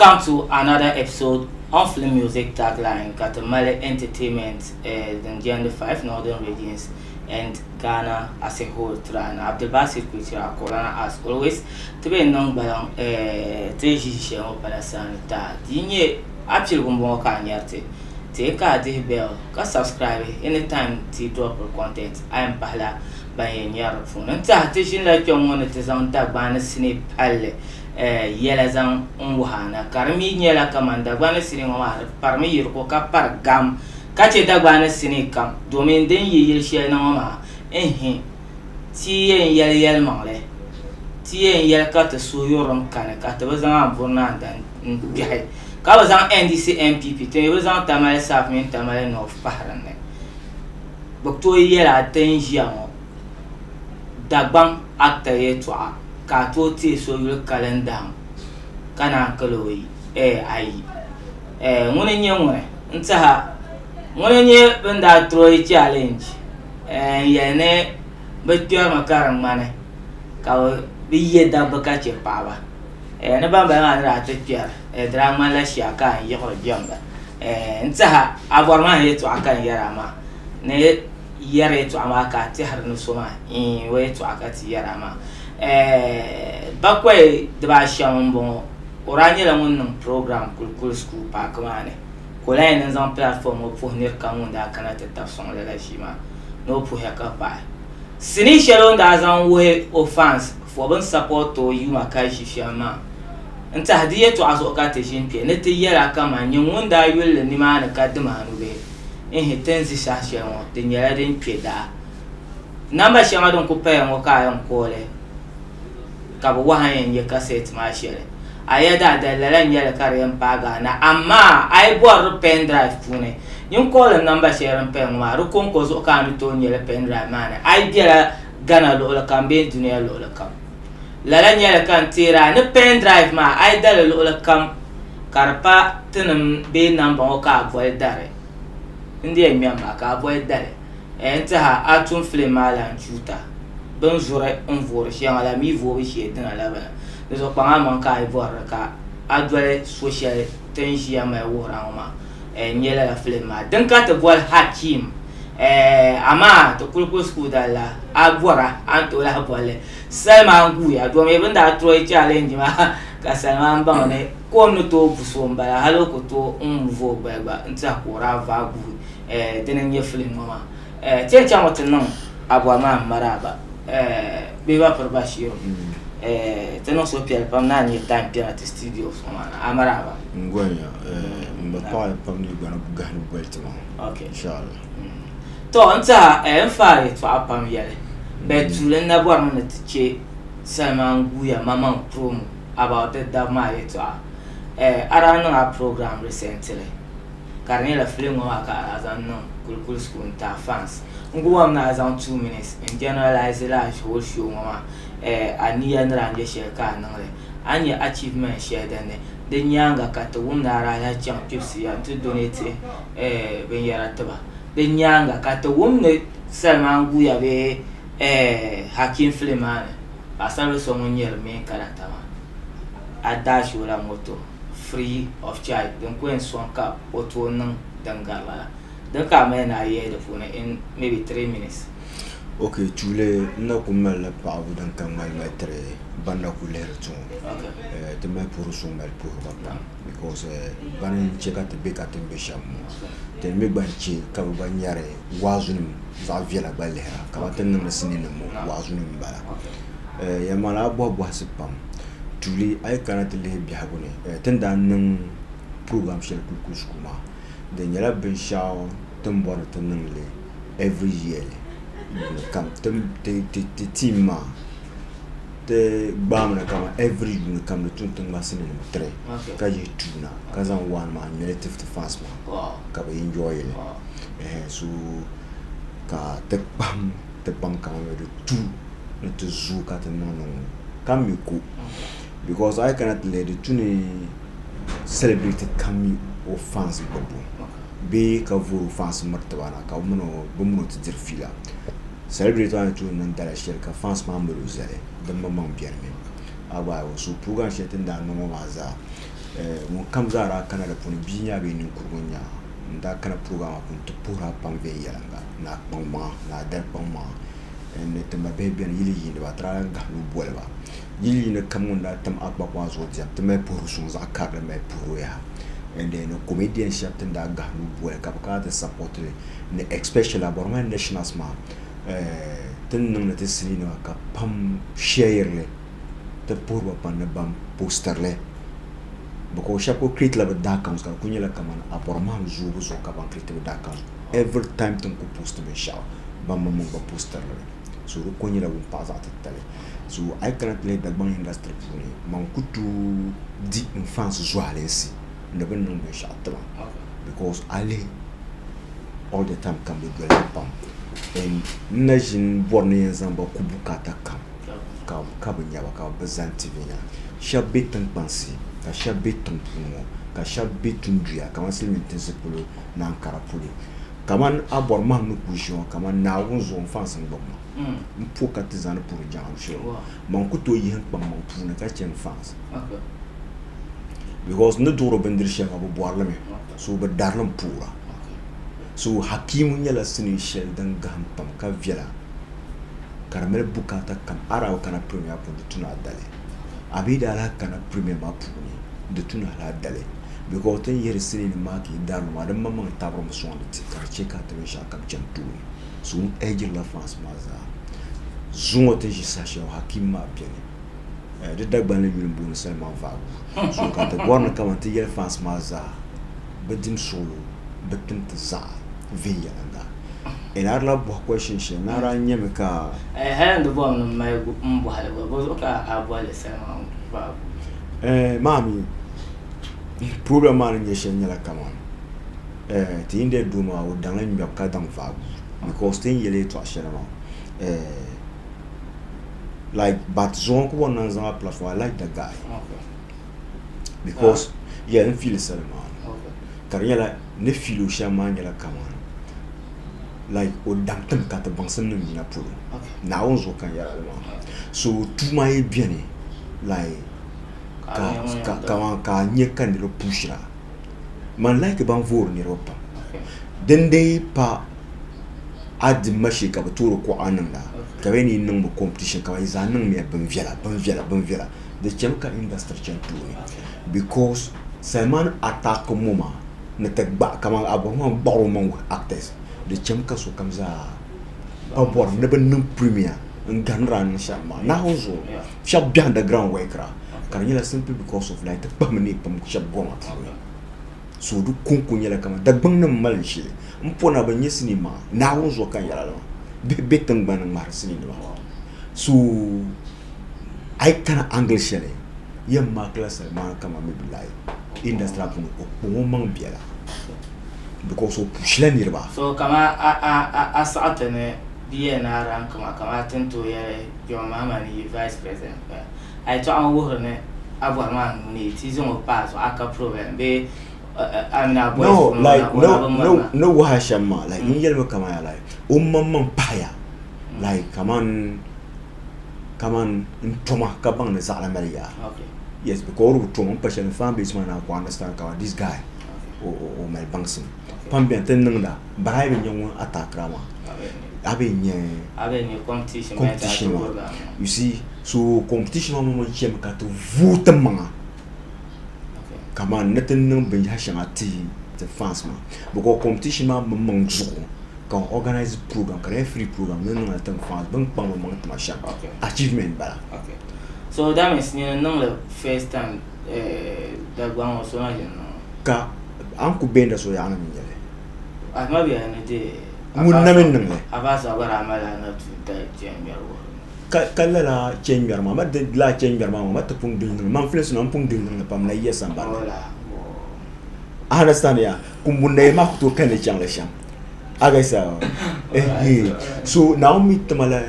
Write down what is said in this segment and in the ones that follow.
Welcome to another episode on Film Music Tagline ka ti mali entertainment din jɛndi 5 northern regions and Ghana as a whole tira na Abdulbasir Kuchira Akolana. As always, ti be niŋ gbaliŋ ti ʒi shɛli ŋɔ pala saani taa. Di yi nyɛ a piligu m-bɔŋɔ ka a nyari ti, ti ka a dihi bell ka subscribe. Anytime ti drop content, a yɛn pahila ban yɛn nyari di puuni. N tiɛha ti ʒinila kpɛŋ ŋɔ ni ti zaŋ Dagbani sinii palli yɛla zaŋ n wuhi a na, ka di mi nyɛla kaman Dagbani sinii ŋɔ maa di parimi yiriko ka pari gam ka chɛ Dagbani sinii kam, domin din yi yili shɛli na ŋɔ maa n-hi ti yɛn yɛli yɛlimaŋli, ti yɛn yɛli ka ti suhuyurilim kani ka ti bi zaŋ a ni a dan n-kpɛhi, ka bi zaŋ NDC NPP, ti mi bi zaŋ Tamale South mini Tamale North pahi din ni. Bɛ tooi yɛl a ti ni ʒiya ŋɔ Dagbaŋ actor yɛltɔɣa ka a tooi teei so yuli kalindahim ka naan kali o ayi. Ŋuni n-nyɛ ŋuni? N tɛha ŋuni n-nyɛ bɛ ni daa throw challenge n-yɛli ni bɛ kpɛrimi ka di ŋmani ka bɛ ye dabba ka chɛ paɣiba. Ni bambala maa ni daa ti kpɛri di daa ŋmanila shia ka n yiɣiri jɛmda. N tɛha a bɔri ma n yɛltɔɣa ka n yɛri a maa ni yɛri yɛltɔɣa maa ka a tɛhiri ni so maa iin o yɛltɔɣa ka ti yɛri a maa. Bakɔi dibaashɛm m-bɔŋɔ, o daa nyɛla ŋun niŋ program Kulikuli School paaki maa ni ka o lahi yɛn zaŋ platform ŋɔ puhi niri kam ŋun daa kana ti tabi sɔŋ lala ʒii maa ni o puhiya ka pahi. Sinii shɛli o ni daa zaŋ wuhi o fans fo bɛ ni support o yuma ka ʒi shɛm maa n tɛhi di yɛltɔɣa zuɣu ka ti ʒini kpe ni ti yɛla kaman nyin ŋun daa yuli li nimaani ka dim a nubihi n-hi ti ni zi saha shɛli ŋɔ, di nyɛla din kpe daa. Namba shɛŋa din kuli paya ŋɔ ka a yɛn kooli ka bɛ wahi a ni yɛn nyɛ kasɛti maa shɛli. A ya daadali lala n-nyɛ li ka di yɛn paagi a na, amaa a yi bɔri di pen drive puuni, nyin kooli namba shɛli din paya ŋɔ maa, di kɔŋko zuɣu ka a ni tooi nya li pen drive maa ni. A yi bela Ghana luɣili kam bee dunia luɣili kam. Lala nyɛli ka n teeri a ni pen drive maa a yi dali luɣili kam ka di pa tinim bee namba ŋɔ ka a boli dari n di yɛn ŋmɛmi maa ka a boli dali n tiɛha a tum filim maa la n chuuta bini zuri n voori shɛŋa la mi voobu shee dina la bala di zuɣu kpaŋ a maŋ ka a yi bɔrili ka a doli so shɛli ti ni ʒiya mali wuhira ŋɔ maa n nyɛ lala filim maa din ka ti boli Hakim amaa ti kuli kuli school dali la a bɔra a ni tooi lahi bolli Salima n guuya domi bɛ ni daa try challenge maa ka Salima n baŋ ni kom ni tooi bu so m-bala hali o ku tooi n move o gbali gba n tiɛha ka o daa vaai guui dini n-nyɛ filim ŋɔ maa. Ti yɛn chaŋmi ti niŋ a bɔri maa m-maraaba bee ba piri Bashiru ti niŋ suhupiɛlli pam ni a nya time kpɛna ti studio ŋɔ maa ni a maraaba. N gonya m bi paɣi pam ni gba ni gahi ni boli ti maa inshallah. Tɔ n tiɛha n faai yɛltɔɣa pam yɛli bɛ tuuli n na bɔrimi ni ti che Salman guuya maŋmaŋ promo about di daba maa yɛltɔɣa. A daa niŋ a program recently ka di nyɛla film ŋɔ maa ka a daa zaŋ niŋ Kulikuli school n-ti a fans. N ku bɔrimi ni a zaŋ 2 minutes n generalize lala whole show ŋɔ maa a niya ni daa nyɛ shɛli ka a niŋ li, a ni nya achievement shɛli din ni. Di nyaaŋa ka ti wum ni a daa lahi chaŋ Kpibisiya nti donate binyɛra ti ba. Di nyaaŋa ka ti wum ni Salman guuya bee Hakim film maa ni paɣisaribila so ŋun nyɛ di main character maa a dash o la moto free of charge din ku yɛn sɔŋ ka o tooi niŋ din gari lala. Din ka a mali ni a yɛli di puuni in maybe 3 minutes. Ok, tuuli n na ku malila paɣabu din ka ŋmali mali tiri ban na ku lihiri ti ŋɔ. Ti mali puhiri suŋ mali puhiriba pam because bani n che ka ti be ka ti ni be shɛm ŋɔ. Ti mi gba n che ka bɛ gba nyari waazunim zaɣ viɛla gba lihira kamani ti ni niŋdi sinii nim ŋɔ waazunim m bala. Yɛlimaŋli a bɔhi bɔhisi pam tuuli a yi kana ti lihi biɛhigu ni ti ni daa niŋ program shɛli Kulikuli School maa di nyɛla binshɛɣu ti ni bɔri ni ti niŋ li every year yuuni kam ti team maa ti gbaami ni kaman every yuuni kam di tu ni ti ŋma sinii tiri ka yihi two na ka zaŋ one maa n-ŋme li ti ti fans maa ka bɛ enjoy li so ka ti kpahim ti baŋ kaman di tu ni ti zooi ka ti niŋ li ŋɔ ka mi ko because a yi kana ti lihi di tu ni celebrity kam mi o fans gbubbu bee ka voori o fans miri tiba na ka bɛ mini o ti diri fiila. Celebrity maa ni tooi niŋ dala shɛli ka fans maa mali o zali din maŋmaŋ beni mi. A gba so program shɛli ti ni daa niŋ ŋɔ maa zaa. Ŋun kam zaa daa kana di puuni bia n-nyɛ a bee ninkurigu n-nyɛ a n-daa kana program maa puuni ti puhiri a pam viɛnyɛliŋga ni a kpaŋmaŋa ni a dali kpaŋmaŋa ni ti mabihi beni yili yiiniba ti daa lahi gahi nuu boli ba. Yili yiini kam ŋun daa tam Akpakpa maa zuɣu diɛm ti mali puhiri suŋ zaɣ karili mali puhiri o yaha and then ni comedian shɛba ti ni daa gahi nuu boli ka bɛ kana ti support li ni especially a bɔri maa nationals maa ti ni niŋdi ti sinii nima ka pam share li ti puhiri ba pam ni ban postiri li because shɛba kuli create la bɛ daa accounts ka di kuli nyɛla kamani a bɔri mahim zoobu zuɣu ka ban create bɛ daa accounts every time ti ni kuli post binshɛɣu ban maŋmaŋ gba postiri li mi so di kuli nyɛla wumpaɣa zaɣ titali so a yi kana ti lihi Dagbaŋ industry puuni man ku tooi di n fans zualinsi ni bɛ ni niŋ binshɛɣu ti ma because a lihi all the time ka bɛ doli ma pam and n na ʒini bɔri ni yɛn zaŋ ba ku bukaata kam ka bɛ nya ba ka bɛ zani ti viɛnyɛla. Shɛba be tiŋkpansi ka shɛba be tiŋ puuni ŋɔ ka shɛba be tinduya kamani silimiin tinsi polo ni Ankara polo. Kamani a bɔri mahim ni kuli ʒi ŋɔ kamani Naawuni zuɣu n fansi n-gbubi ma m po ka ti zani puri jaŋa luɣ shɛli ŋɔ man ku tooi yihi n kpaŋmaŋ puuni ka che n fansi because n ni duɣiri bindiri shɛli maa bɛ bɔri li mi so bɛ dari li m-puura. So Hakimu nyɛla sinii shɛli din gahim pam ka viɛla. Ka di mali bukaata kam a daa bi kana premier puuni di tu ni a dali a mi daa lahi kana premier maa puuni di tu ni a lahi dali because ti ni yihiri sinii nim maa ka yi dari li maa di maŋmaŋ tabirimi sɔŋdi ti ka di chɛ ka ti binshɛɣu kam chani tooni so ŋun ɛjirila fans maa zaa zuŋɔ ti ni ʒi saha shɛli Hakim maa beni di Dagbanli yuli n-booni Salman Vaabu so ka ti bɔri ni kaman ti yɛli fans maa zaa bɛ dim suɣulo bɛ tim ti zaa viɛnyɛliŋga. N daa lahi bɔhi question shɛli n daa nyami ka. Hali n di bɔri ni m mali m bɔhili gba, bɔzuɣu ka a boli li Salman Vaabu? Maa mi problem maa ni nyɛ shɛli nyɛla kaman ti India doo maa o daŋla ŋmɛbu ka daŋ vaabu because ti ni yɛli yɛltɔɣa shɛli maa like but zuŋɔ n ku bɔri ni n zaŋ a platform I like the guy because yeah n feel sali maa ka di nyɛla ni feel o shɛm maa nyɛla kaman like o daŋ tim ka ti baŋsim nim yina polo Naawuni zuɣu ka n yɛra li maa so tuuma yi beni like ka kaman ka a nya ka niriba pushira man like ban voori niriba pam din dii pa a dimma shee ka bɛ toori kuɣa niŋda ka bɛ ni yi niŋ bi competition ka yi zaa niŋmiya bin viɛla bin viɛla bin viɛla di chɛmi ka industry chani tooni because Salman attack ŋɔ maa ni ti gbahi kamani a bɔri maa gbaɣiri o maŋ wuhi actors di chɛmi ka sokam zaa pa bɔri ni bɛ niŋ premier n gari ni daa niŋ shɛm maa Naawuni zuɣu shɛba be underground workera ka di nyɛla simply because of like ti kpahimi ni pam shɛba goma puuni. So di kɔŋko nyɛla kaman Dagbaŋ nim mali shili m po na bi nya sinii maa Naawuni zuɣu ka n yɛra li maa bihi be tiŋgbani ni ŋmahiri sinii nima so a yi kana angle shɛli yɛn maakila Salman kaman maybe like industry maa puuni o kpaŋ o maŋ biɛla because o pushila niriba. So kaman a saɣi ti ni di yɛn ni a rank ma kaman ti ni tooi yɛli John Mahama ni yi vice president A yɛtɔɣa ŋɔ wuhiri ni a bɔri maa nuu ni ti zaŋ o pa a zuɣu a ka problem bee a mini a boys No, like, no, no, no waha shɛm maa, like, n yɛlimi kaman ya, like, o maŋmaŋ pahaya, like, kaman, kaman n toma ka baŋ ni zaɣila mali yaa. Yes, because o di bi toma, n pa shɛli n fan base maa naan ku understand kaman this guy, o, o, o mali baŋsim. Pam beni ti ni niŋda, but a yi bi nya ŋun attackira maa, a bi nya competition maa. You see, so competition maa maŋmaŋ chɛmi ka ti vooi ti maŋa kaman ni ti niŋ binyɛr shɛŋa ti ti fans maa because competition maa maŋmaŋ zuɣu ka n organize program ka di nyɛ free program ni niŋla ti fans bɛ ni kpaŋ bɛ maŋ tima shɛm achievement bala. So that means nyini niŋli first time Dagbaŋ ŋɔ so na ʒini niŋ. Ka a ni ku bɛnda so yaɣa ni mi nyɛli. A ma bɛ ni deei. Ŋun na mi niŋ li. A ba sa gba daa malila na tuuta chɛ ŋmɛri wuhiri. Ka ka lala chɛ ŋmɛri maa ma di lala chɛ ŋmɛri maa ma ti pun duli niŋli man filinsi maa n pun duli niŋli pam na yiya sambani ni. A understand ya kumbun na yi maa ku tooi kanli chaŋ li shɛm a ga sa so Naawuni mi tima la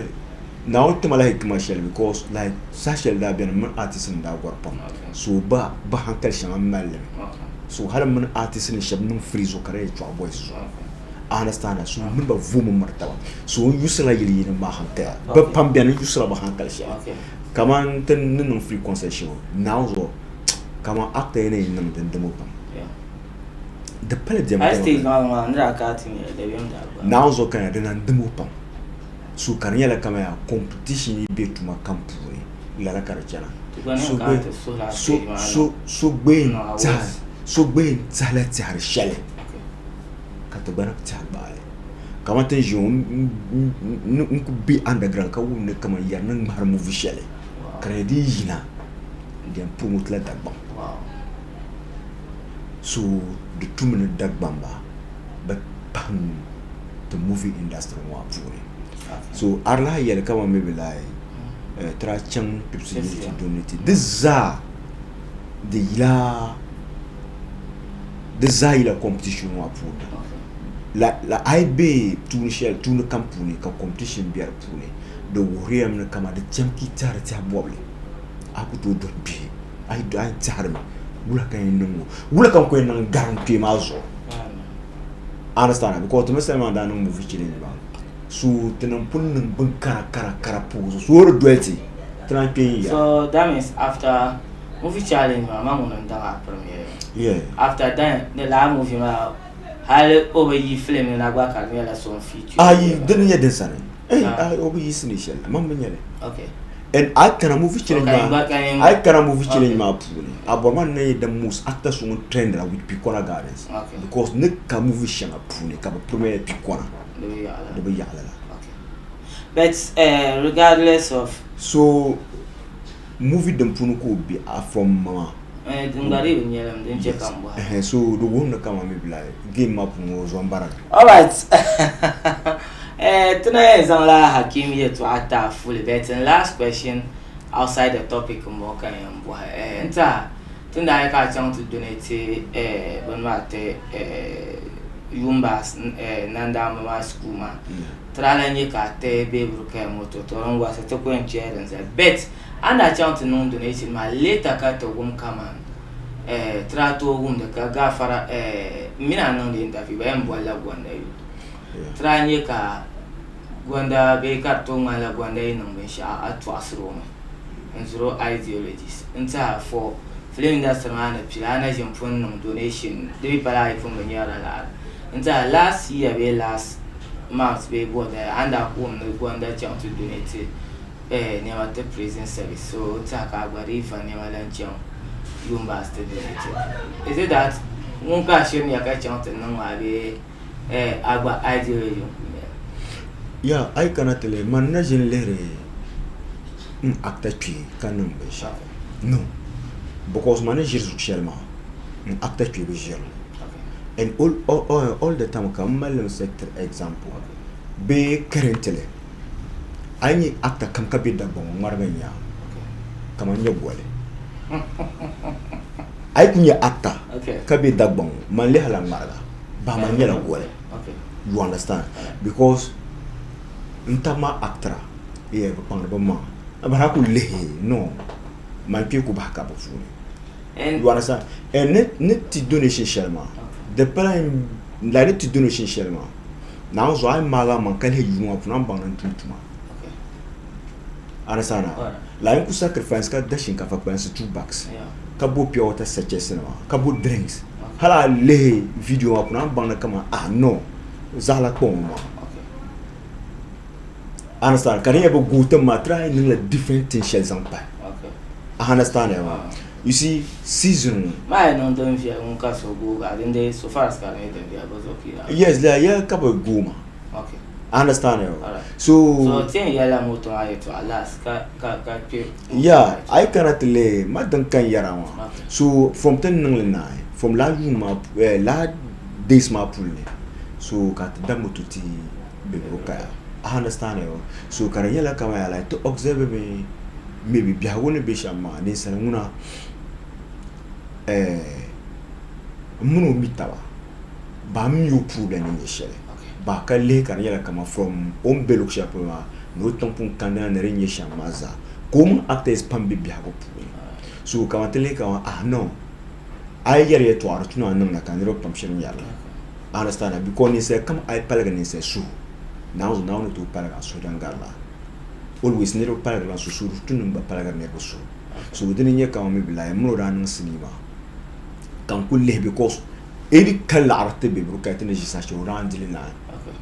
Naawuni tima la hikima shɛli because like saha shɛli daa beni mini artist nim daa gɔri pam so ba bi hankali shɛŋa mali li mi so hali mini artist nim shɛba niŋ free zuɣu ka di nyɛ chɔɣu boys zuɣu a understand so mini ba voomi miri taba so n yusila yili yini maa hankaya bi pam beni n yusila bi hankali shɛli kamani ti ni niŋ free concert shɛli Naawuni zuɣu. Kaman actor yi ni yɛn niŋ din dimo pam. Di pala diɛma High stage maa maa ni daa kana ti nyɛli dabiɛm daa gbaai. Naawuni zuɣu kana di na dimo pam. So ka di nyɛla kaman yaa competition yi be tuma kam puuni lala ka di chana. Ti gba ni kana ti suhila stage maa So so gba yɛn tɛhi so gba yɛn tɛhila tɛhiri shɛli ka ti gba na tɛhi gbaai li. Kaman ti ni ʒiya ŋɔ n ku be underground ka wum ni kaman yɛri ni ŋmahiri movie shɛli ka di nyɛ di yi yina di yɛn promote la Dagbaŋ. So di tumi ni Dagbamba bi pahi nuu ti movie industry ŋɔ maa puuni. So a di lahi yɛli kaman maybe like ti daa chaŋ Kpibisi Unity donate di zaa di yila di zaa yila competition ŋɔ maa puuni na. La a yi be tuuni shɛli tuuni kam puuni ka competition be di puuni di wuhiriya mi ni kaman di chami ka yi tɛhiri tɛhi bɔbili a ku tooi doli bihi a yi tɛhirimi wula ka n yɛn niŋ ŋɔ wula ka n ku yɛn niŋ gari n kpee maa zuɣu understand because ti misali maa daa niŋ movie challenge maa so ti niŋ pun niŋ bin kara kara kara pa o zuɣu so o di doli ti ti lahi kpe n ya so that means after movie challenge maa man ŋuni n daŋ a premiere yeah after then ni laa movie maa hali o bi yi film ni na gba ka di nyɛla so n feature ayi dini nyɛ din sani eh ayi o bi yi sinii shɛli man bi nyɛli okay And a yi kana movie challenge maa a yi kana movie challenge maa puuni a bɔri ma ni nyɛ the most actor so ŋun trend la with Pikona Gardens because ni ka movie shɛŋa puuni ka bi premiere Pikona di bi yaɣi lala. But regardless of. So movie din puuni ka o be a from maŋa. Din gba dii bi nyɛli mi din chɛ ka n bɔhi. So di wuhimi ni kaman maybe like game maa puuni o zo m-bari. Alright ti na yɛn zaŋla Hakim yɛltɔɣa taai fuli but n last question outside the topic m-bɔŋɔ ka n yɛn bɔhi n tiɛha ti ni daa yɛli ka a chaŋ ti donate bini maa ti Yumba nandaamba maa school maa ti daa lahi nyɛ ka a ti Beebiri kaya moto to din waɣisi ti ku yɛn kpɛla din zali but a ni daa chaŋ ti niŋ donation maa later ka ti wum kaman ti daa tooi wumdi ka gaafara m mini a niŋdi interview bɛ yɛn bolila Gonda yuli ti daa nyɛ ka Gonda bee ka di tooi ŋmanila Gonda yi niŋ binshɛɣu a tɔɣisiri o mi n-ziri o ideologies n-tiɛha for film industry maa ni pili a na ʒini pun niŋ donation di mi pala a yi pun bi nyarila laɣiri n-tiɛha last year bee last month bee bɔdaya a ni daa ku wum ni Gonda chaŋ ti donate nɛma ti prison service so n tiɛha ka a gba dii va nɛma lan chaŋ university donate is it that ŋun ka a shiri nya ka chaŋ ti niŋ maa bee a gba ideology n kuli nyɛli? Ya a yi kana ti lihi man na ʒini lihiri n actor kpee ka niŋ binshɛɣu no because man ni ʒiri zuɣu shɛli maa n actor kpee bi ʒiri li and all the time ka m mali li mi set example bee currently A yi nya actor kam ka be Dagbaŋ o ŋmarimi n-nya kaman nyɛ goli. A yi ku nya actor ka be Dagbaŋ man lihila ŋmariga bahi man nyɛla goli. You understand? Because n taba maa actor yeah bɛ kpaŋdi bɛ maŋa but a ku lihi no man kpee ku bahi ka bɛ puuni. You understand? And ni ti donation shɛli maa di pala like ni ti donation shɛli maa Naawuni zuɣu a yi maagi a maŋ ka lihi yuŋ maa puuni a ni baŋ ni n tum tuma. Understand a? Like n ku sacrifice ka da shinkafa kpalansi 2 bags ka bo pure water sachets nima ka bo drinks hali a lihi video maa puuni a ni baŋ ni kaman ah no zaɣila kpa ŋɔ maa. Understand? Ka di nyɛla bi gooi tim maa try niŋla different thing shɛli zaŋ pahi. Understand ya maa? You see season ŋɔ. Maa yi niŋ din viɛli ŋun ka so gooi a din dee so far as ka di nyɛ din viɛli bɛ zuɣu ka yi daa. Yes la ya ka bɛ gooi ma. Okay. Understand ya maa? So. So ti yɛn yɛlila moto maa yɛltɔɣa last ka ka ka kpe. Yeah a yi kana ti lihi ma din ka n yɛra maa so from ti ni niŋli naai from laa yuuni maa laa days maa puli ni so ka ti da moto ti bɛ o kaya a understand yo so ka di nyɛla kamani yaa like ti observe mi maybe biɛhigu ni bɛ shɛm maa ninsali ŋuna n mini o mi taba ba mi o problem ni nyɛ shɛli ba ka lihi ka di nyɛla kamani from o ni bɛ luɣu shɛli polo maa ni o tiŋ pun kanna ni di nyɛ shɛm maa zaa ka o mini actors pam bɛ biɛhigu puuni so kamani ti lihi kamani ah no a yi yɛri yɛltɔɣa di tu ni a niŋda ka niriba pam shiri nyari li understand because ninsal kam a yi paligi ninsal suhu Naawuni zuɣu Naawuni ni tooi paligi a suhu din gari la always niriba paligirila suhu so di tu ni n gba paligiri niriba suhu. So dini n-nyɛ kaman mi bi lahi mini o daa niŋ sinii maa ka n kuli lihi because e di ka laɣiri ti be Burukaya ti ni ʒi saha shɛli o daa n-dili naai.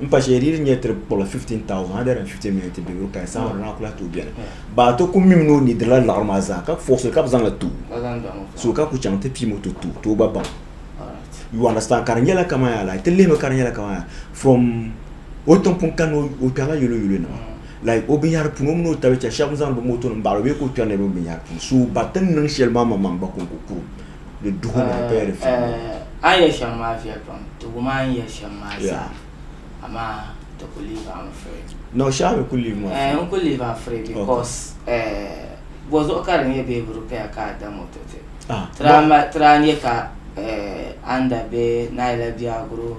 M pa shɛli di yi di nyɛ ti di kpuɣila 15,000, 150 million ti be Burukaya saha maa di daa kuli lahi tooi beni. Baa ti ku mimi ni o ni dirila liɣiri maa zaa ka force li ka bɛ zaŋ li ti o. So ka ku chaŋ ti pii moto ti o ti o gba baŋ. You understand? Ka di nyɛla kaman yaa like ti lihimi ka di nyɛla kaman yaa from o tiŋ pun kani o kpɛrila yɛlo yɛlo nima like o binyahari puuni o mini o tabi chɛ shɛba zaŋdi bɛ moto nim baɣili o bee ka o kpɛri niriba binyahari puuni so ba ti ni niŋ shɛli maa maŋmaŋ gba kɔŋko kurum di duhi ni di paya di filim A ni yɛli shɛm maa viɛli pam ti wum a ni yɛli shɛm maa zaa amaa ti ku leave a mi free. No shee a mi ku leave ma free. N ku leave a free because bɔzuɣu ka di nyɛ bee bɛ paya ka a da moto ti. Ti daa nyɛ ka Anda be Naila Biaguro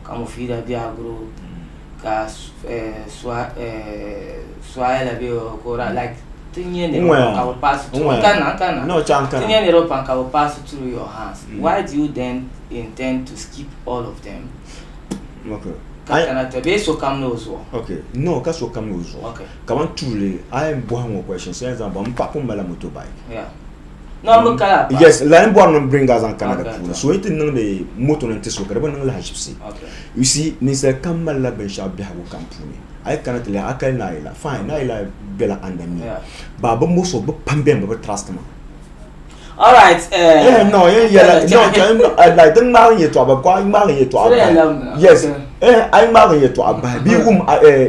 ka Mufida Biaguro ka Suhaila be o like ti nyɛ niriba pam ka bɛ pass through n kanna n kanna ti nyɛ niriba pam ka bɛ pass through your hands why do you then intend to skip all of them ka kana ti bee sokam ni o zuɣu okay no ka sokam ni o zuɣu kaman tuuli a yɛn bɔhi ŋɔ question so yɛn zaŋ bɔhi m paɣa pun malila motorbike yeah No, n bi kala pa. Yes, la n bɔri ni n bring a zaŋ kana di puuni. So yi ti niŋdi moto ni n-ti so ka di bi niŋ lahiʒibisi. You see, ninsal kam malila binshɛɣu biɛhigu kam puuni. A yi kana ti lihi a kali Naayila, fine, Naayila bela under me. But bɛ most of bɛ pam beni bɛ bi trust ma. Alright, eh. Eh, no, yɛn yɛla, no, like din ŋmaagi n yɛltɔɣa ba, ka a ŋmaagi n yɛltɔɣa bahi. Yes, eh, a yi ŋmaagi n yɛltɔɣa bahi, bɛ yi wum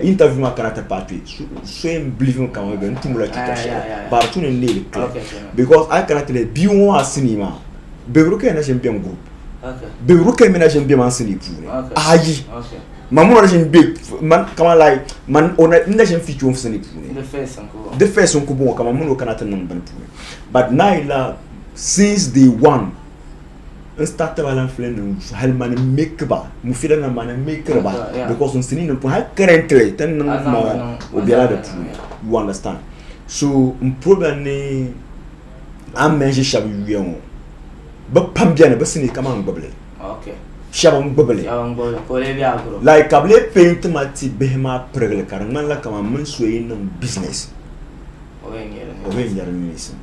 interview maa kana ti paai kpe. So yɛn believe mi kaman bɛ ni tumdila chuta shɛli but di tu ni n neei li clear because a yi kana ti lihi bia ŋɔ maa sinii maa Bebiri ka na ʒini beni group Bebiri ka mi na ʒini be man sinii puuni ayi man mini o na ʒini be man kaman like man o na n na ʒini feature o sinii puuni di first n ku bɔŋɔ kaman mini o kana ti niŋ bini puuni but naayila since day one N start ba la film nim hali mani n make ba mufida nim mani n make ba because n sinii nim puuni hali currently ti ni niŋ maa o bela di puuni you understand so n problem ni a ni mention shɛba yuya ŋɔ bɛ pam beni bɛ sinii kaman n gbubi li shɛba n gbubi li like ka bɛ lee paint ma ti bihi maa pirigili ka di ŋmanila kaman m mini so yi niŋ business o bee nyɛri niŋsim.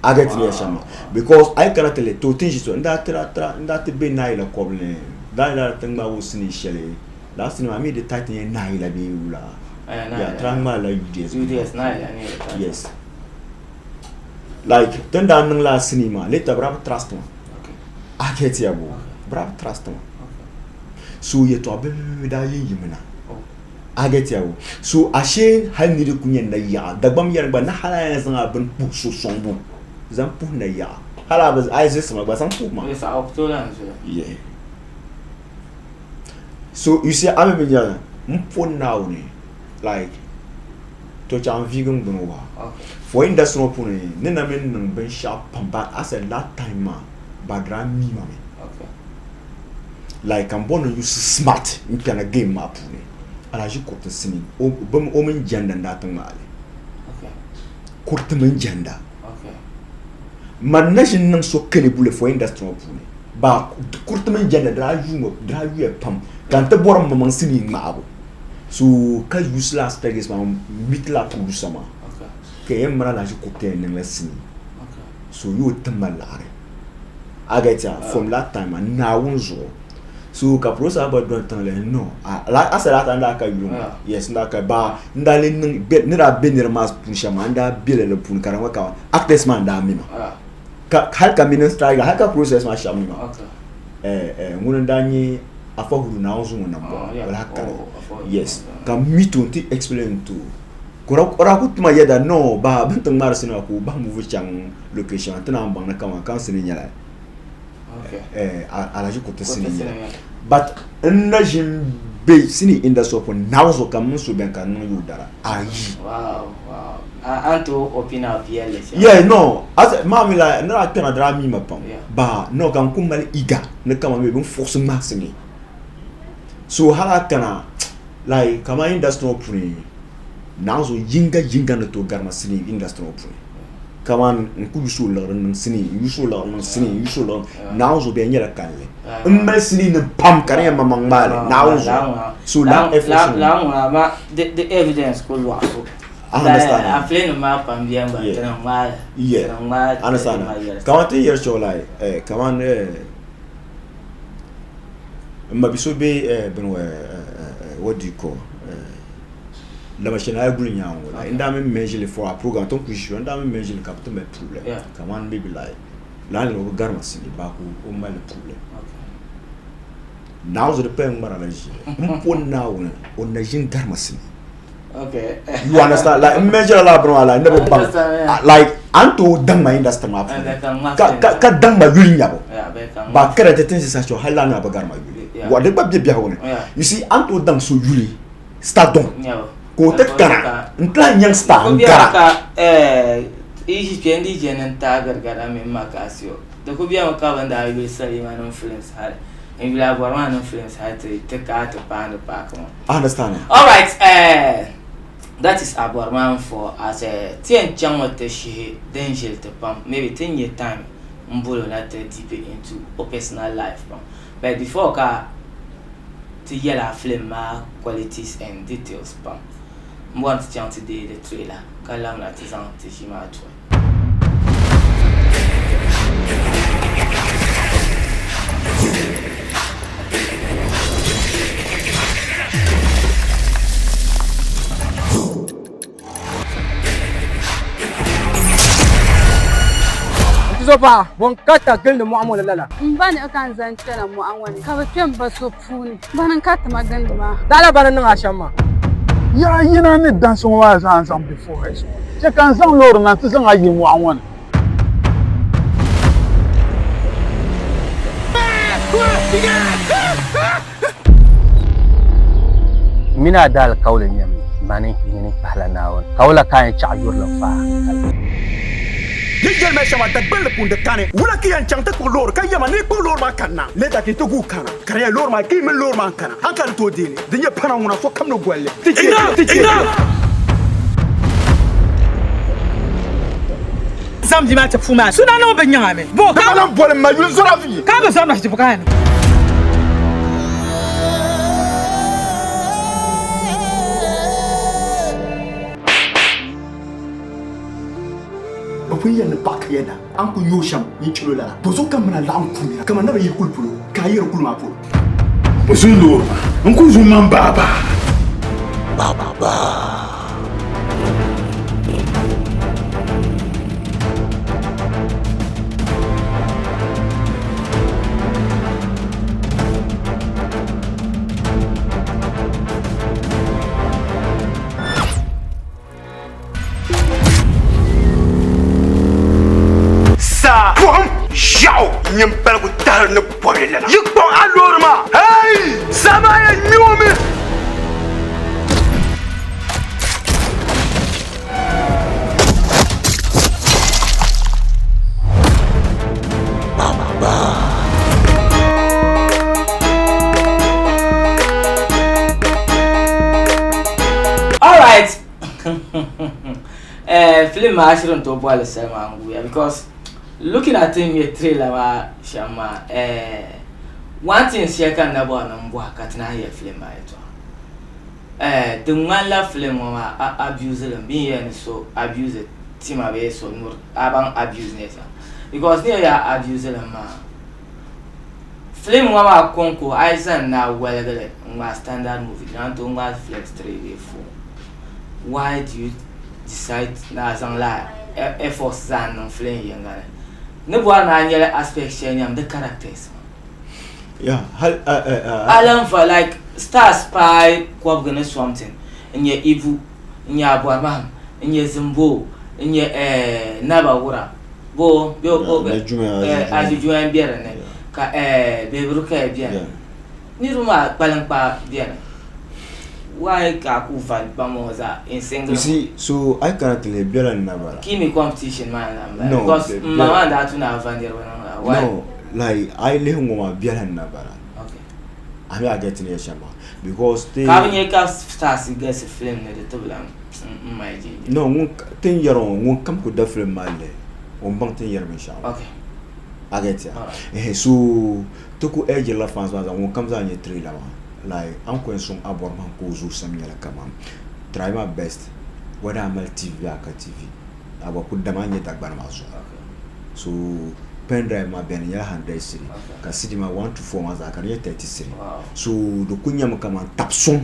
A get ni shɛm maa because a yi kana ti lihi to ti ni ʒi so n daa tira tira n daa ti be Naayila kɔbili ni Naayila ti ŋmaagi o sinii shɛli lala sinii maa mi di title nyɛ Naayila bee wula ya ti daa ŋmaai la UDS yes like ti ni daa niŋ lala sinii maa later bɛ daa bi trust ma a get ya boo bɛ daa bi trust ma so yɛltɔɣa bihi bihi daa yi yimi na. A get ya o. So ashee hali ni di ku nyɛ nayaɣa, Dagbam yɛri gba ni hali a yɛn zaŋ a bini puhi so sɔŋbu, zaŋ puhi nayaɣa. Hali a bi a yi zilisi ma gba zaŋ puhi ma. Yes, a ku tooi lahi zili. Yeah. So you see a mi bi nya m po Naawuni like to chaŋ n viigi n gbuni waa. Okay. For industry ŋɔ puuni ni na mi niŋ binshɛɣu pam but as at that time maa ba di daa mi ma mi. Okay. Like ka n bɔri ni n use smart n kpɛna game maa puuni Alhaji kuriti sinii o mini jɛnda n daa ti ŋmaai li kuriti mini jɛnda man na ʒini niŋ so kelebuli for industry ŋɔ puuni ba kuriti mini jɛnda di daa yuumi di daa yuya pam ka n ti bɔri n maŋmaŋ sinii ŋmaabu so ka use laa strategies maa n meet laa producer maa ka yɛn mini Alhaji kuriti yɛn niŋla sinii so yi o tim ma laɣiri A get ya from that time maa Naawuni zuɣu so ka producer maa gba doli tiŋli no a said that time n daa ka yuli ŋɔ yes n daa ka ba n daa lee niŋ ni daa be niriba maa puuni shɛm maa n daa be lala puuni ka di ŋɔ ka actors maa n daa mi ma ka hali ka mini striker hali ka producers maa shɛba mi ma ŋuni n daa nyɛ Afa Hudu Naawuni zuŋɔ nam bɔŋɔ o lahi kani yes ka m meet o n ti explain to o ka o daa ku ti ma yɛda no ba bɛ ni ti ŋmaari sinima ka o bahi movie chaŋ location ti naan baŋ ni kaman ka n sinii nyɛla Alhaji Kuriti sinii nyɛla but n na ʒi m-be sinii industry puuni Naawuni zuɣu ka m mini so beni ka di niŋ yooi dara ayi. A ni tooi open up yɛlli shɛm. Yeah no maa mi la n ni daa kpɛna di daa mi ma pam ba no ka n ku mali eager ni kaman maybe n fuɣisi ŋmahi sinii so hali a kana like kaman industry ŋɔ puuni Naawuni zuɣu yinga yinga ni tooi gari ma sinii industry ŋɔ puuni. Kaman n ku yusi o liɣiri niŋ sinii, n yusi o liɣiri niŋ sinii, n yusi o liɣiri Naawuni zuɣu bɛ yɛn nyɛla kalinli. M mali sinii nim pam ka di nyɛ maŋmaŋ ŋmaali Naawuni zuɣu. So lala effort ŋɔ. Lala ŋɔ amaa di evidence ku lɔɣifu. Understand? A plane maa pam bɛni gba ti ni ŋmaai Yeah. ti ni ŋmaai Understand? maa yɛli. Kaman ti yɛri shɛli like eh, kaman eh, n ma bi so be eh, bini eh, eh, what do you call eh, Lamashina a yi guli nyaangi ŋɔ like n daa mi mention for our program ti ni kuli ʒiya n daa mi mention ka bi ti mali problem Yeah. kaman maybe like lala niriba bi garima sili baako o mali problem. Okay. Naawuni zuɣu di paya ŋmara la ʒili n po Naawuni o na ʒini garima sili. Okay. You understand? Like n measure la bini maa like n ni bi baŋ Understand, yeah. Like a ni tooi daŋ ma industry maa puuni Bɛ ka ŋma ka ka ka daŋ ma yuli nyabu. Yeah, bɛ ka ŋma. Ba kara ti tinsi saha shɛli hali lala nima bi gari ma yuli. Yeah. Wa di gba be biɛhigu ni. Yeah. You see a ni tooi daŋ so yuli stardom Nyabu. ka o ti kana n ti lahi nyaŋ star n Ko gara. biɛri ka eh yi ʒi kpe n dii je ni n taagiri gana mini Makasio. Di ku bemi ka bɛ ni daa yuli Salima nim films hali n yuli Abɔri maa nim films hali ti ti kaai ti paandi paaki ŋɔ. Understand? Alright, eh, that is Abɔri maa for as eh, ti yɛn chaŋmi ti shihi din ʒili ti pam maybe ti ni nya time m boli o na ti deep into o personal life pam but before ka ti yɛl a film maa qualities and details pam m bɔri ni ti chaŋ ti deei di trailer ka labina ti zaŋ ti ʒii maa tuhi. N-tizo paɣa, bɔ n-ka ta gilindi mɔɣu ŋɔ ni lala? M ba niɣi ka n zaŋ kpɛla mɔɣu ŋɔ ni ka bɛ kpe m ba so puuni. Bani n-ka ti ma gindi maa. Taɣila bani niŋ a shɛm maa. Yaha yina ni dansi ŋɔ maa zaa n-zaŋ bɛ forest ŋɔ ni. Chɛ ka n zaŋ loori na nti zaŋ a yi mɔɣu ŋɔ ni. M mini a daalikauli nyɛmi, mani, nyini, pahila Naawuni, ka wula ka a yɛn chaɣ yurili n-faai hankali? Yi yɛli ma shɛm a dagbanli puuni di kani. Wula ka yɛn chaŋ ti kpuɣi loori ka yɛma ni yi kpuɣi loori maa kanna? Later ka yi ti guui kana ka di nyɛla loori maa ka yi mini loori maa n-kana. A ni ka di tooi deei li, di nyɛ pana ŋuna sokam ni goli li. Ti chɛ ti chɛ. Zaŋ bia maa ti puu maa suna niŋ bɛ nyaŋa mi. Bo ka. Di lan boli ma yuli zɔra vi. Ka bi zɔri ma ti ka ni. Bɛ pun yɛli ni paɣa ka ya na, a ni kul nya o shɛm nyin chɛl o lala. Bɔzuɣu ka m min a laɣim kumya kaman naba yi kuli polo, ka a yɛri kuli maa polo? Bɛ zuŋ loori maa n-kul zuŋ man baabaa. Baabaa. Saa pɔhim ʒiɛɣu nyin paligu tahiri ni bɔbili lana. Yi kpaŋ a loori maa, hei! Saa maa yɛn ŋme o mi. Alright. eh, film maa shiri n tooi bɔli salima n guya because looking at n nyɛ trailer maa shɛm maa eh, one thing shɛli ka n na bɔri ni n bɔhi ka ti naan yɛli film maa yɛltɔɣa eh, di ŋmanila film ŋɔ maa a abuse li mi bɛ yɛli ni so abuse tima bee so nuri a baŋ abuse ni yɛltɔɣa because ni yɛli a abuse li maa Film ŋɔ maa kɔŋko a yi zaŋ ni a waligi li n-ŋmaai standard movie di naan tooi ŋmaai films 3 bee 4. Why do you decide ni a zaŋ la efforts zaa n-niŋ film yiŋga ni? Ni bɔri ni a nyɛli aspect shɛli nyam di characters maa. Yeah, hal A lan va like stars paai kɔbigi ni something n-nyɛ Ibu, n-nyɛ Abɔrimahim, n-nyɛ Zimboo, n-nyɛ eh Naba Wura. Bo bɛ o bɛ Azijuya n bɛ dinni ka Baby Rukaya bɛni niriba maa kpalinkpaa bɛni why ka a ku va ban ŋɔ zaa in single. You see so a yi kana ti lihi bɛla n na bala. Kimi competition maa n lahi bala because m ma maa n daa tu ni a va niriba niŋ la why. No like a yi lihi ŋɔ maa bɛla n na bala. Okay. A mi a get ni yɛli shɛm maa because ti. Ka bi nyɛ ka stars galisi film ni di tibila n mali jinjam. No ŋun ti ni yɛri ŋɔ ŋun kam ku da film maa lihi o ni baŋ ti ni yɛri binshɛɣu maa. Okay. A get ya? Alright. Ehe so ti ku urge la fans maa zaa ŋun kam zaa nyɛ trailer maa like a ni ku yɛn sɔŋ a bɔri maa ka o zuɣusim nyɛla kaman try my best Whether a mali TV bee a ka TV, a gba ku dama a ni nyɛ Dagbani maa zuɣu. So pen drive maa beni di nyɛla 100 cedi ka CD maa 1 to 4 maa zaa ka di nyɛ 30 cedi. So di ku nyɛmi kaman tabi suŋ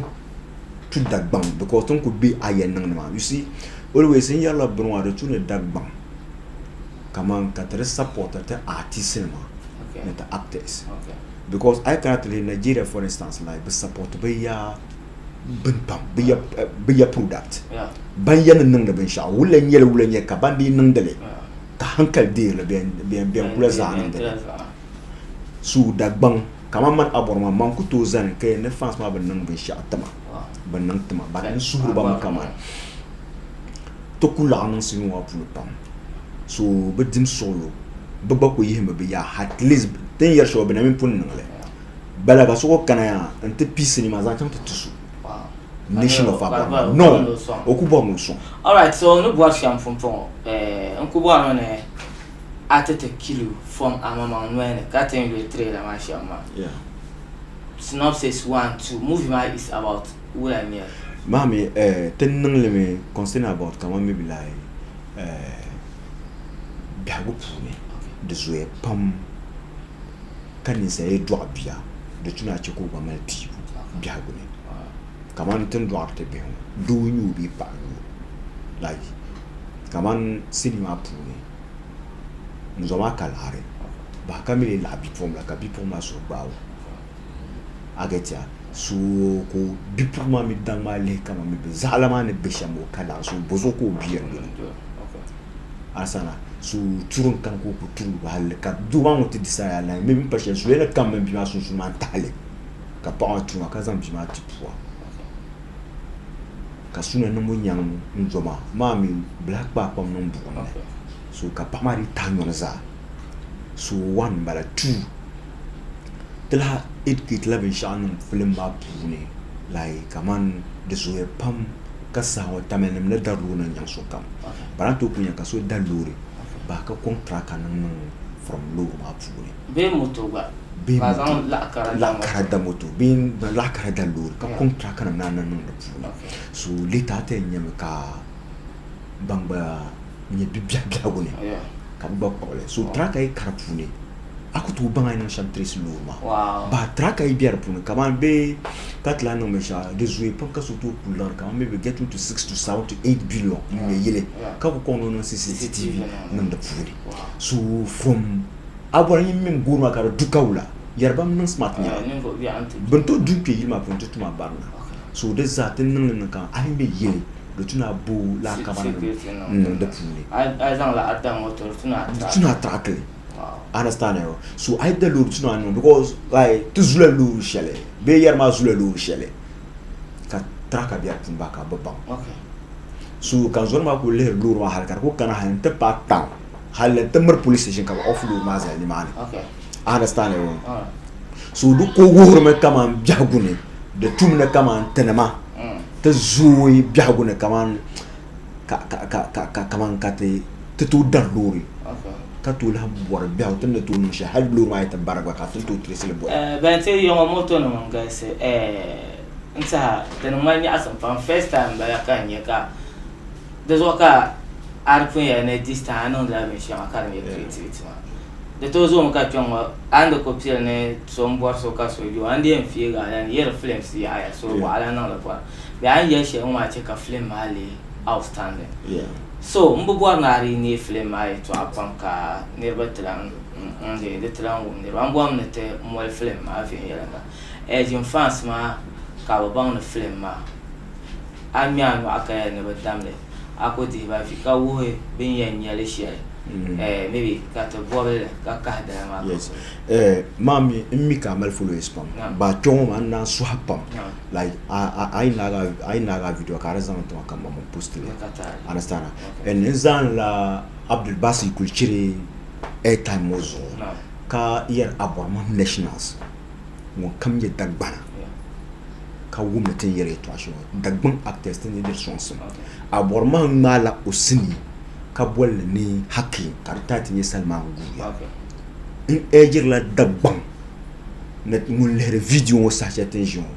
to Dagbaŋ because ti ni ku be a yɛn niŋdi maa. You see, always n yɛrila bini maa di tu ni Dagbaŋ kaman ka ti di support ti artist nima ni ti actors because a yi kana ti lihi Nigeria for instance like bi support bi ya bini pam bi ya product ban ya ni niŋdi binshaɣu wula n nyɛli wula n nyɛli ka ban dii niŋdili ka hankali deerili bɛn kula zaa niŋdili so Dagbaŋ kamani mani Abɔri maa man ku tooi zani ka yɛli ni fans maa bi niŋ binshaɣu tima bi niŋ tima but n suhuri ba mi kamani ti ku laɣim niŋ sinii maa puuni pam so bi dim suɣulo bi gba ku yihimi bi yaa at least ti ni yɛri shɛli bi na mini pun niŋli Bala ka so ku kana yaa n-ti pii sinii maa zaŋ chaŋ ti ti so Nation of Abɔrima. No, o ku bɔri ni o sɔŋ. Alright, so n ni bɔri shɛm pumpɔŋɔ, eh, n ku bɔrimi ni a ti ti kilu from amaŋmaŋ noli ni ka ti ni yuli trailer maa shɛm maa. Yeah. Synopsis 1, 2, movie maa is about wula n-nyɛ li? Maa mi, eh, ti ni niŋ li mi concerning about kaman maybe like, eh, biɛhigu puuni di zooya pam. Ka ninsal yi dɔɣi bia, di tu ni a chɛ ka o gba mali piibu biɛhigu ni. Kamani ti ni dɔɣiri ti bihi ŋɔ, doo n-nyɛ o bee paɣa n-nyɛ o. Like kamani sinii maa puuni, n zom a ka laɣiri bahi ka mi lee laɣi bipuɣimbila ka bipuɣiŋ maa suhu gbaai o. A get ya? So ka bipuɣiŋ maa mi daŋ maa lihi kaman mi bɛ zaɣila maa ni be shɛm o ka laɣiri so bɔzuɣu ka o bia yɛn doli. Asana so turi n kani ka o ku turi hali ka doo maa ŋun ti decide a lahi maybe pa shɛli so yɛn kam mini bia maa sunsuuni maa n tahali ka paɣa maa turi maa ka zaŋ bia maa ti pua ka suna niŋbu nyaŋ n zo maa maa mi bi lahi kpaai kpam niŋ buɣum ni so ka paɣa maa dii tahi nyɔni zaa so one n bala two ti lahi educate la binshaɣu niŋ filim maa puuni like kamani di zooya pam ka saha ŋɔ Tamil nim ni dari loori niŋ nyaŋ sokam. Bɛ daa tooi ku nya ka so da loori bahi ka kɔŋ tiraka niŋ niŋ from loori maa puuni. Bee moto gba. Bee Ka a moto. zaŋ laɣ kara da Laɣ moto. kara da moto bee laɣ kara da loori ka kɔŋ tiraka nim naan niŋ niŋ di puuni. So later a ti yɛn nyami ka ban gba nyɛ bibiɛhi biɛhigu ni ka bɛ gba kpuɣi li. So tiraka yi ka di puuni a ku tooi baŋ a ni niŋ shɛm tirisi loori maa. But tiraka yi be di puuni kamani bee ka ti lahi niŋ binshɛɣu di zooya pam ka so tooi ku liɣiri kamani maybe getting to 6 to 7 to 8 billion n-ŋme yili ka ku kɔŋ ni o niŋ CCTV niŋ di puuni. So from a bɔri nyin mini gooni maa ka di du ka wula yɛri ban niŋ smart nyɛla bɛ ni tooi du n-kpe yili maa puuni nti tum a barina. So di zaa ti niŋ li niŋ ka a yi ŋme yili di tu ni a bo laakaba nim n-niŋ di puuni. Di tu ni a track li. Understand eh? So a yi da loori tu ni a niŋ because like ti zula loori shɛli bee yɛri maa zula loori shɛli ka tracker bɛ di puuni bahi ka bi baŋ. So ka n zɔri maa kuli lihiri loori maa hali ka di kuli kana hali n-ti paai town hali n-ti miri police station ka bi off loori maa zali nimaani. Understand eh? So di ko wuhirimi kaman biɛhigu ni di tum ni kaman tinima ti zooi biɛhigu ni kaman kaman ka ti tooi dari loori ka tooi lahi bɔri biɛhigu ti ni tooi niŋ shɛli hali loori maa yi ti bari gba ka ti ni tooi tirisi li bɔli. Ban ti yiŋɔ moto nim n galisi n tiɛha di niŋ ma nyaɣasim pam first time n bala ka n nyɛ ka di zuɣu ka a di pun yɛli ni this time a niŋdila binshɛŋa ka di nyɛ creativity maa di tooi zoomi ka kpɛŋ ŋɔ a ni di ku pili ni so n bɔri so ka so yo a ni di yɛn feegi a la ni yɛri films yaɣaya so waɣala niŋli pɔra bee a ni yɛli shɛli ŋɔ maa chɛ ka film maa leei outstanding. So m bi bɔri ni a dii neei film maa yɛtɔɣa pam ka niriba ti lan n di di ti lan wum niriba. M bɔrimi ni ti moli film maa viɛnyɛliŋga. Ejin fans maa ka bɛ baŋ ni film maa a ŋme a nyɔɣu ka yɛli ni bɛ dam li a ku dihi ba vi ka wuhi bɛ ni yɛn nya li shɛli maybe ka ti bɔbi li ka kahi dala maa. Yes. Maa mi n mi ka a mali followers pam. Ba kpe ŋɔ maa n naan suhi pam. Like a yi naagi a video ka di zaŋ ti ma ka m ma post li. Understand? And n zaŋ la Abdul Basi kuli chiri airtime ŋɔ zuɣu ka yɛri Abɔrmam Nationals ŋun kam nyɛ Dagbana ka wumdi ti ni yɛri yɛltɔɣa shɛli ŋɔ Dagbaŋ actors ti ni diri sɔŋsim. Abɔrmam ŋmaala o sinii ka boli li ni Hakim ka di title nyɛ Salman Guuya. N urge-rila Dagbaŋ ni ŋun lihiri video ŋɔ saha shɛli ti ni ʒiya ŋɔ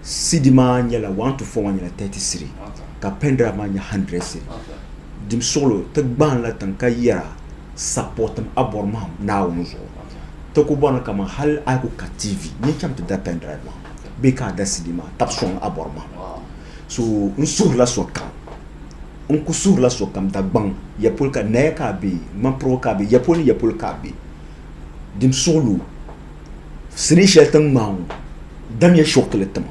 CD maa nyɛla 1 to 4 maa nyɛla 30 cedi. Ka pen drive maa nyɛ 100 cedi. Dim suɣulo ti gbaanila tiŋ ka yɛra supportim a bɔri mahim Naawuni zuɣu. Ti ku bɔri ni kaman hali a yi ku ka TV nyin cham ti da pen drive maa bee ka a da CD maa tabi sɔŋ a bɔri mahim. So n suhirila sokam, n ku suhirila sokam Dagbaŋ ya polo ka Naya ka a be, Ŋmampirigu ka a be, ya polo ni ya polo ka a be. Dim suɣulo sinii shɛli ti ni ŋmaai ŋɔ damiya shɔkili ti ma.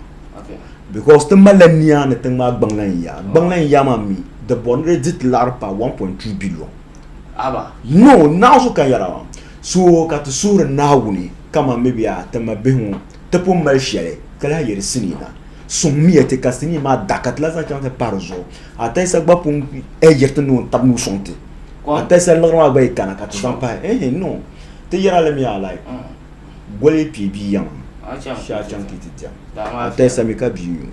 Because ti malila nia ni ti ŋmaai gbaŋ lan yaa. Gbaŋ lan yaa maa mi di bɔri ni di di ti laɣiri paai 1.2 billion. Aba. No, naɣizu ka yɛra maa. So ka ti suhiri Naawuni kaman maybe a ti ma bihi ŋɔ ti pun mali shɛli ka lahi yɛli sinii na. Sɔŋmiya ti ka sinii maa da ka ti lahi zaŋ chaŋ ti pahi di zuɣu. Atayisa gba pun yiri ti ni o tabi nuu sɔŋ ti. Atayisa liɣiri maa gba yi kana ka ti zaŋ pahi. Ehe, no. Ti yɛra li mi a like. Goli yi kpe bia yiŋa, shee a chaŋ ti ti diɛm. Atayisa mi ka bia nyu.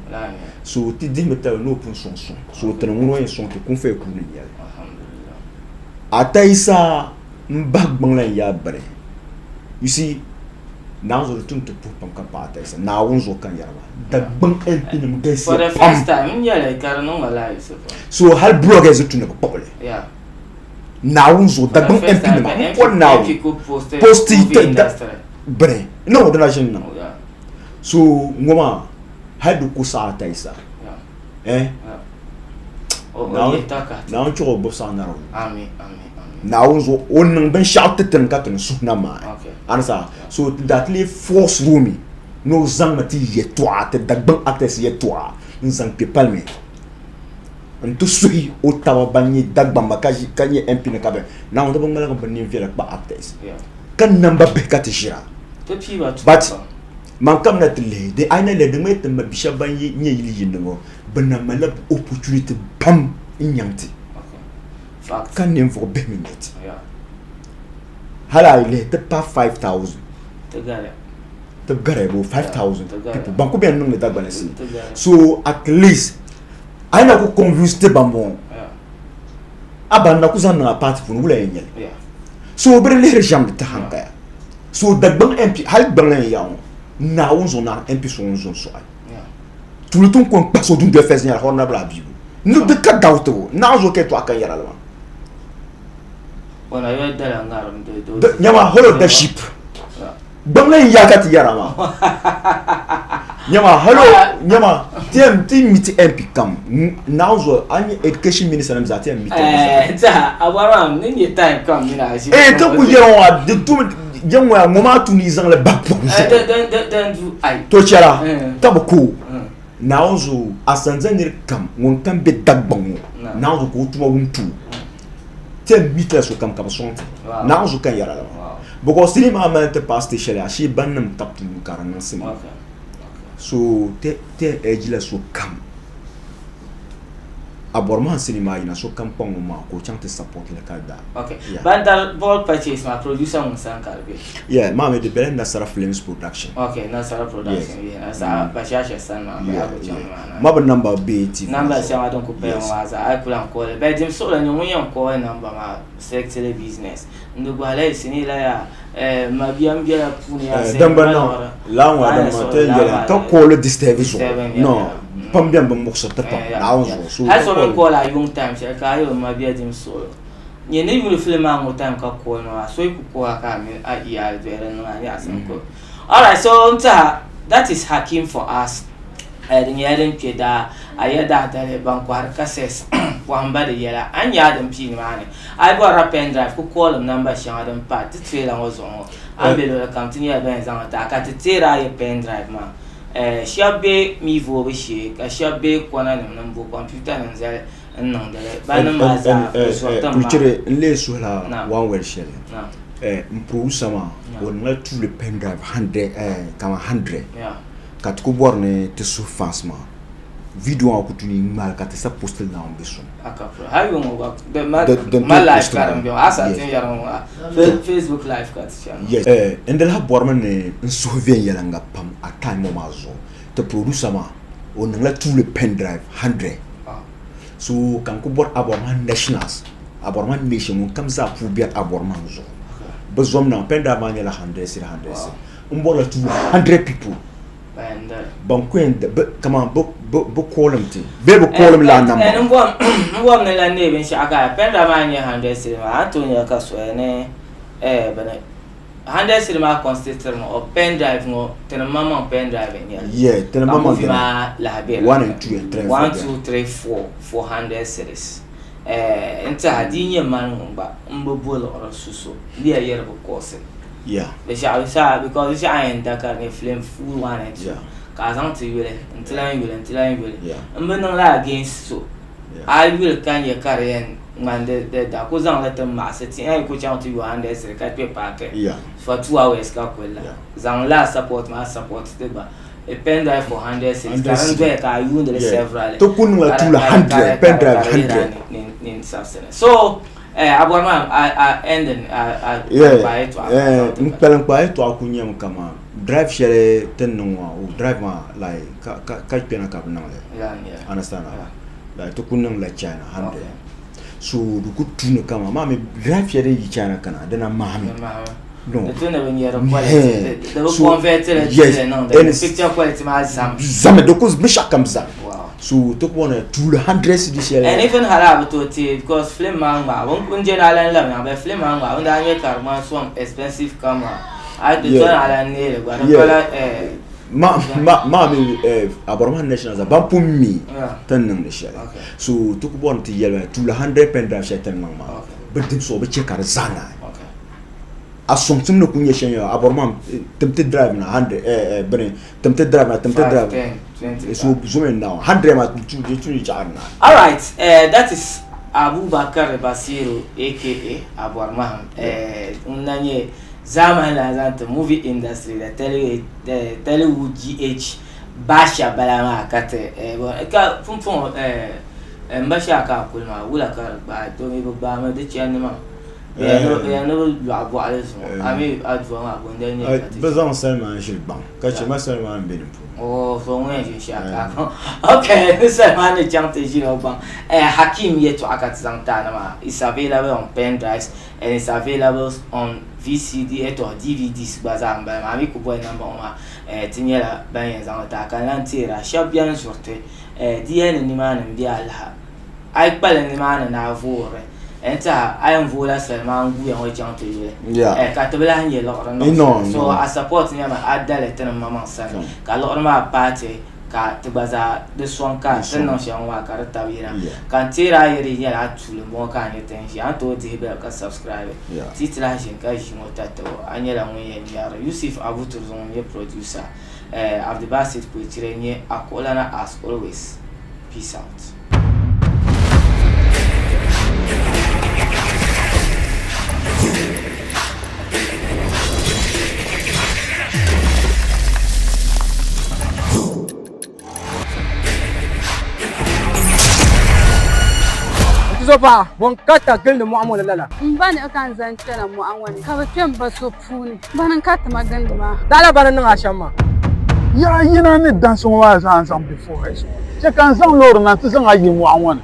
So ti dihimi tali ni o pun sɔŋ sɔŋ. So tini ŋuni o yɛn sɔŋ ti kun faya kuuni n-nyɛ li. Atayisa m-bahi gbaŋ lan yaa bini. You see, Naawuni zuɣu di tum ti puhi pam ka paɣi Atayisa. Naawuni zuɣu ka n yɛri maa. Dagbaŋ MP nim galisiya pam. So hali bloggers tu ni bi kpuɣi li. Naawuni zuɣu Dagbaŋ MP nima n kɔri Naawuni posti bini no di na ʒini niŋ so ŋɔ maa hali di ku saɣi Atayisa eh Naawuni chɛ ka o gbubi saɣi nari o Naawuni zuɣu o niŋ binshaɣu ti tini ka ti ni suhu na maai anisa so daa ti lee force Rumi ni o zaŋmi ti yɛltɔɣa ti Dagbaŋ actors yɛltɔɣa n zaŋ kpɛ parliament. N ti suhi o taba ban nyɛ Dagbamba ka nyɛ MP ni ka bɛ Naawuni ti bi ŋmaligi bɛ nini viɛla kpa actors ka namba bihi ka ti ʒira but man kam na ti lihi di a yi na lihi di ŋmani ti ma bi shɛba ban nyɛ yili yiindi ŋɔ bɛ na malila opportunity pam n nyaŋ ti ka ninvuɣ bihi mi nyɛ ti hali a yi lihi ti paai 5000 ti gari about 5000 people ban ku bɛni niŋdi Dagbani so at least A yi na ku convince ti ban bɔŋɔ a ban na ku zaŋ niŋ a party puuni wula yɛn nyɛli so bi di lihiri ʒɛmdi ti hankaya so Dagbaŋ MP hali gbaŋ lan yaɣa ŋɔ Naawuni zuɣu naɣ MP so ŋun zo n sɔɣi tuuli ti ni ko n kpahi so dundoli first nyɛla Honourable Abibu ni di ka doubtable Naawuni zuɣu ka yɛltɔɣa kan yɛra li maa nyama hello the ship Gbaŋ lan yaa ka ti yɛra maa. Nyama, hello, nyama, ti yɛn ti mi ti MP kam, Naawuni zuɣu, a ni nyɛ education minister nim zaa ti yɛn mi ti zaa. Eh, tiha, a bɔri maa ni nyɛ time kam mini a ʒi. Eh, ti ku yɛra ŋɔ a di tum, yɛn ŋɔ ya ŋɔ maa tu ni yi zaŋ li bahi pɔhim zuɣu. Eh, din, din, din du, ai. To chɛla, ka bi ku o. Naawuni zuɣu, Asanza nir kam ŋun kam be Dagbaŋ ŋɔ, Naawuni zuɣu ka o tuma wum tu o. Ti yɛn mi tila sokam ka bi sɔŋ ti. Naawuni zuɣu ka n yɛra li maa. Because ti ni maa mali ti paai stage shɛli ashee bannim tabi ti nuu ka di niŋ sima. So ti yɛn urge la sokam a bɔri maa sinii maa yina sokam kpaŋ o maŋa ka o chaŋ ti support li ka da. Okay. Ban dari ball purchase maa producer ŋun sani ka di be? Yeah, maa mi di bela Nasara Films Production. Okay, Nasara Production. Yes. Yeah, Nasara Bashasha sani maa mm. yeah, yeah. maa. Ma bi number be TV. Number shɛŋa din ku paya ŋɔ maa zaa a yi ku lahi call li. Bɛ dim suɣili ni ŋun yɛn call number maa strictly business. N di gɔhila yi sinii la yaa eh, mabia m bela puuni yaa eh, Dan ba niŋ laa ŋɔ adam maa ti yɛli ka call disturb zuɣu. No, pam bɛni bi muɣisiri ti pam Naawuni zuɣu. So hali so mi call a yuŋ time shɛli ka a yɛli o mabia dim suɣili. Nyɛ ni yuli film maa ŋɔ time ka call ma maa so yi ku call a ka a mini a iyaali doya din niŋ a nyaɣisim ko. Alright, so n tiɛha that is Hakim for us. Eh, di nyɛla din kpe daa a ya daadali ban kɔhiri cassettes pɔhim ba di yɛla. A ni nya a din pii nimaani. A yi bɔrila pen drive ku call-im number shɛŋa din pa ti trailer ŋɔ zuɣu ŋɔ. A ni be luɣili kam ti nyɛla ban yɛn zaŋ li ti a ka ti teeri a yi pen drive maa. Eh, shɛba be mi voobu shee ka shɛba be kɔna nim ni m-bo computer nim zali n niŋdi li. Bannim maa zaa bɛ zɔri tiŋ maa. Kulichiri n lee suhila one word shɛli. N producer maa o niŋla tuuli pen drive 100 kaman 100. Ka ti ku bɔri ni ti suhi fans maa video maa ku tu ni ŋmaali ka ti sa post li Naawuni be suŋ. Yes. N di lahi bɔrimi ni n suhi viɛnyɛliŋga pam a time ŋɔ maa zuɣu. Ti producer maa o niŋla tuuli pen drive 100 so ka n ku bɔri Abɔrima nationals, Abɔrima nation ŋun kam zaa puu biɛri Abɔrima zuɣu. Bɛ zom na pen drive maa nyɛla 100 cedi 100 cedi. N bɔrila 200 people ban ku yɛn kaman Bi call mi ti bee bi call mi laa number. N bɔri ni lan neei binshɛɣu ka pen drive maa nyɛ 100 cedi maa, a ni tooi nya ka soya ni bini 100 cedi maa constitute mi of pen drive ŋɔ tinim maŋmaŋ pen drive n-nyɛ li. Yeah, tinim Ka maŋmaŋ movie dini. maa lahi be di 1 ni. and 2 and 3 and 4 1, beni. 2, 3, 4, 400 cedis. N tiɛha di yi nyɛ mani ŋun gba m bi bo liɣiri su so liya yɛri bi kɔɔsi. Yeah. Binshɛɣu binshɛɣu because binshɛɣu a yɛn da ka di nyɛ film full 1 and 2 Yeah. ka a zaŋ ti yuli n ti lahi yuli n ti lahi yuli Yeah. m bi niŋ la against so Yeah. a yi yuli ka nyɛ ka di yɛn ŋmani di di da ku zaŋli ti maɣisi ti a yi ku chaŋ ti yo 100 cedi ka kpe paaki Yeah. for 2 hours ka kuli la Yeah. zaŋ laa support maa support ti gba a pen drive for 100 cedis ka 100 din doya ka a yuundi li Yeah. severally Ti ku niŋla Ka di- tuuli ka di- 100, ka di- pen ka di- drive ka di yɛra 100. nin sabisini. So, a bɔri maa a ending a Yeah, kpa yɛltɔɣa eh, n kpalim kpa yɛltɔɣa ku nyɛmi kaman drive shɛli ti ni niŋ maa, o drive maa like ka ka ka kpɛna ka bi niŋli. Yeah. Understand? Yeah. Like ti ku niŋla China 100. Okay. So di ku tuuni kaman maa mi drive shɛli din yi China kana dina mahami. Di mahami. No. Di tu ni bi nyɛ di quality. Di bi So, convert li yes, li niŋ di and picture quality maa zami. Zami, di ku binshɛɣu kam zami. Wow. So ti ku bɔni tuuli 100 cedi shɛli. And even hali a bi tooi teei because film maa ŋmaabu n je ni a lan labi nyaŋ but film maa ŋmaabu n daa nyɛ ka di ŋmani some expensive camera a yi di tɔni a lan neei li gba di pala eh. Ma ma maa mi eh Aborɔmahi National zaa ban pun mi Yeah. ti ni niŋdi shɛli. Okay. So ti ku bɔri ni ti yɛli ba tuuli 100 pen drive shɛli ti ni niŋ maa Okay. bi dimsi o bi che ka di zaa naai. Okay. A sɔŋsim ni ku nyɛ shɛm yɛla, a bɔri maa tim ti drive na 100 bini, tim ti drive na, tim ti drive. 5, 10, 20. So zomi n nawa 100 maa tu di tu ni chaɣari na. All right, that is Abubakar Basiru aka Abor Maham. Ŋun na nyɛ zaamani lana zaŋ ti movie industry la tele Telewood GH baasha bala maa ka ti ka pumpɔŋɔ m ba shɛli ka a kuli maa wula ka di gbaai domi bi gbaami di chandi maa. Bɛ yɛn ni bɛ lɔɣi bɔɣili zuɣu, a mi a dua maa bɔ n-dali nyɛ ka ti Bɛ zaŋ salima n-ʒili gbaŋ, ka chɛ ma salima m-be ni puuni. Oh, so ŋun yɛn ʒini shɛli ka a Ok, ni salima ni chaŋ ti ʒili o gbaŋ. Hakim yɛltɔɣa ka ti zaŋ ti a na maa, it's available on pen drives and it's available on VCD, yɛltɔɣa DVDs gba zaa m-bala maa. A mi ku boli namba ŋɔ maa, ti nyɛla ban yɛn zaŋ li ti a ka n lan teeri a shɛba bɛni zuri ti di yɛli ni nimaani m-be alaha. A yi kpalim nimaani ni a voori n tiɛha a yɛn vooi la soli maa n-guuya ŋɔ chaŋ ti yuli ka ti bi lahi nya liɣiri niŋ soli. So a support nyɛmi a dali ti ni maŋmaŋ sani ka liɣiri maa paai ti ka ti gba zaa di sɔŋ ka ti ni niŋ shɛm ŋɔ maa ka di tabi yina. Ka n teeri a yi di nyɛla a tuuli m-bɔŋɔ ka a nya ti ni ʒiya a ni tooi dihi beli ka subscribe ti yi ti lahi ʒini ka ʒi ŋɔ tatabo a nyɛla ŋun yɛn nyari Yusuf Abu Turzun ŋun nyɛ producer Abdibasit Kpuchire n-nyɛ a kuɣulana as always. Peace out. N-tizo paɣa, bɔ n-ka ta gilindi mɔɣu ŋɔ ni lala? M ba niɣi ka n zaŋ chana mɔɣu ŋɔ ni, ka bɛ kpe m ba so puuni. Bani n-ka ti ma gindi maa. Daɣila bani n-niŋ a shɛm maa. Yaɣa yina ni dansi ŋɔ maa zaa n-zaŋ bipuɣinsi ŋɔ chɛ ka n zaŋ loori na nti zaŋ a yi mɔɣu ŋɔ ni.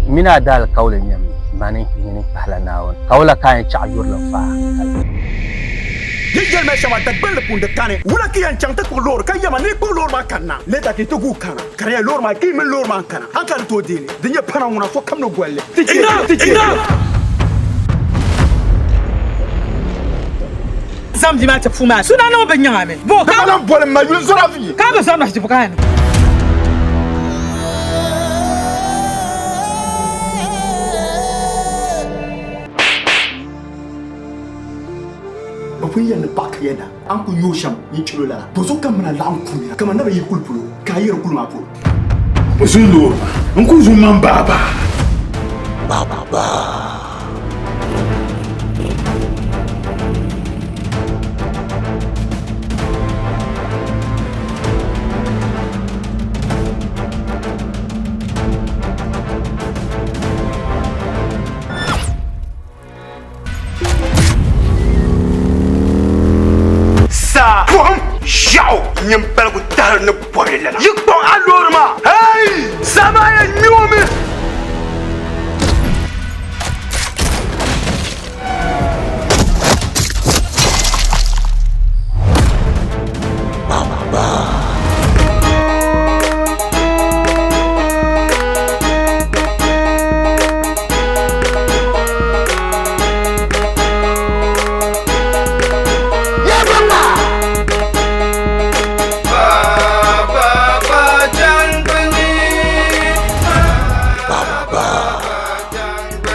M mini a daalikauli nyɛmi mani nyini pahila Naawuni, ka wula ka a yɛn chaɣi yurilim faai hankali? Yi yɛli ma shɛm a dagbinli puuni di kani, wula ka yɛn chaŋ ti kpuɣi loori ka yɛma ni yi kpuɣi loori maa kanna? Later ka yi ti guui kana ka di nyɛla loori maa ka yi mini loori maa n-kana a ni ka di tooi deei li di nyɛ pana ŋuna sokam ni goli li ti chɛ ti chɛ. Zaŋ bia maa ti puu maa suna niŋ bɛ nyaŋ a mi. Bo ka lan boli m ma yuli zɔra vi. Ka bi zɔri na ti bukaaya ni. Bɛ pun yɛli ni paɣa ka yɛda, a ni kul yooi shɛm nyin chɛl o lala. Bɔzuɣu ka m min a laɣim kuuya kaman naba yi kuli polo, ka a yɛri kuli maa polo? Bɛ zuŋ loori maa, n ku zuŋ man baabaa. Baabaa. Saa pɔhim ʒiɛɣu nyin paligu tahili ni bɔbili lana. Yi kpaŋ a loori maa, hei! Saa maa yɛn ŋme o mi.